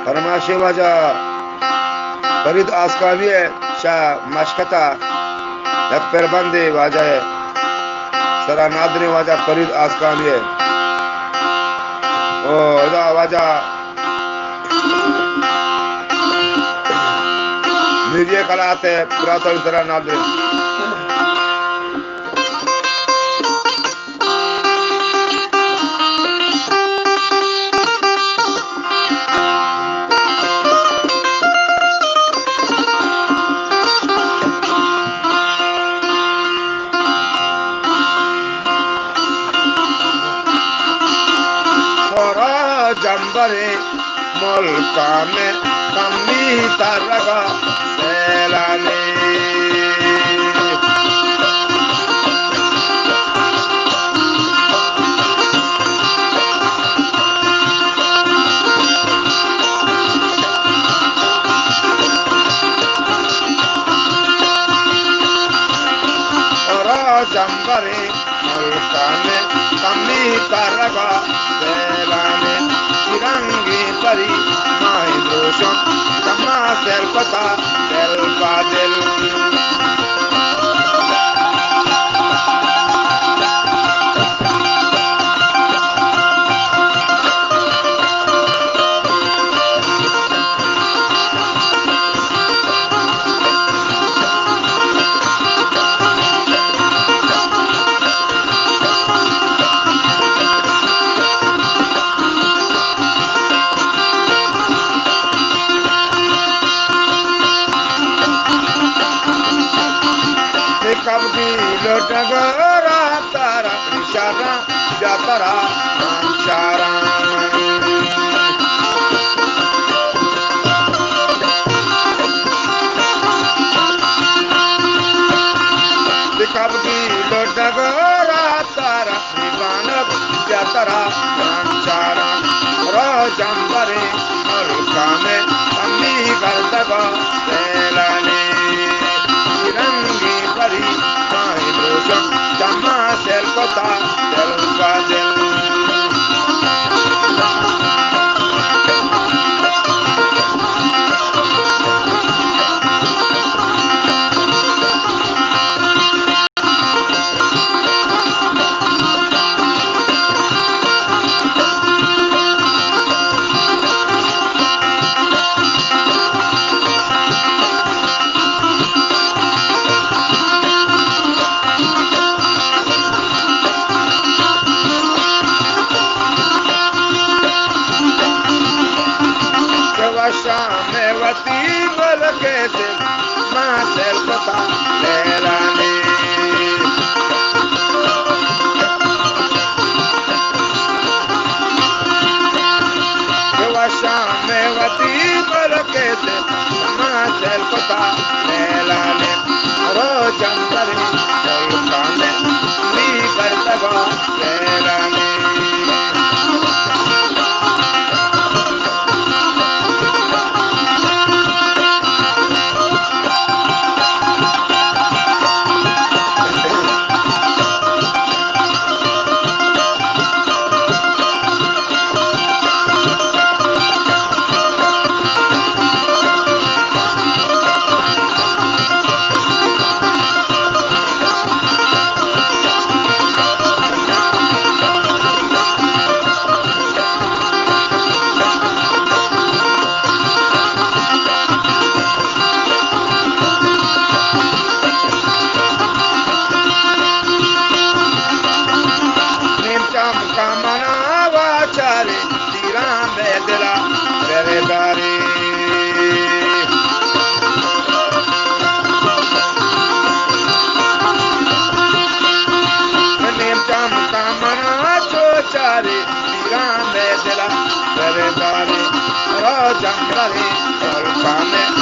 فرمائش واجہ فرید آسکانی ءِ شہ مشکت ءَ یک پربندے واجہ ءِ سرا نادریں، واجہ فرید آسکانی ءِ۔ او ادا واجہ میری کلات ءِ براتانی سرا نادریں۔ ترا جمبریں ملکان کمی ترگا سیلانی۔ ترا جمبریں ملکان کمی ترگا سیلانی، رنگی پری ماہی دروشم کما سیل کتا دل پا دل۔ کبدی لوٹگورا تارا شارا جاترا شارا۔ کبدی لوٹگورا تارا دیوانگ جاترا چارا۔ رو جمبریں ملکان کمی گردگا سیلانی، رنگی پری ماہی دروشم چما سیل کتا دل پا دل۔ کہ وشاں مئے وتی ملک ءِ دل، ما سیل کتا لیلانی۔ کہ وشاں مئے وتی ملک ءِ دل، ما سیل کتا لیلانی۔ رو جمبریں ملکان کمی گردگا سیلانی۔ نیم چم کمنا واچاری، تیراں مئے دلا برداری۔ نیم چم کمنا چو چاری، تیراں مئے دلا برداری۔ رو جمبریں ملکان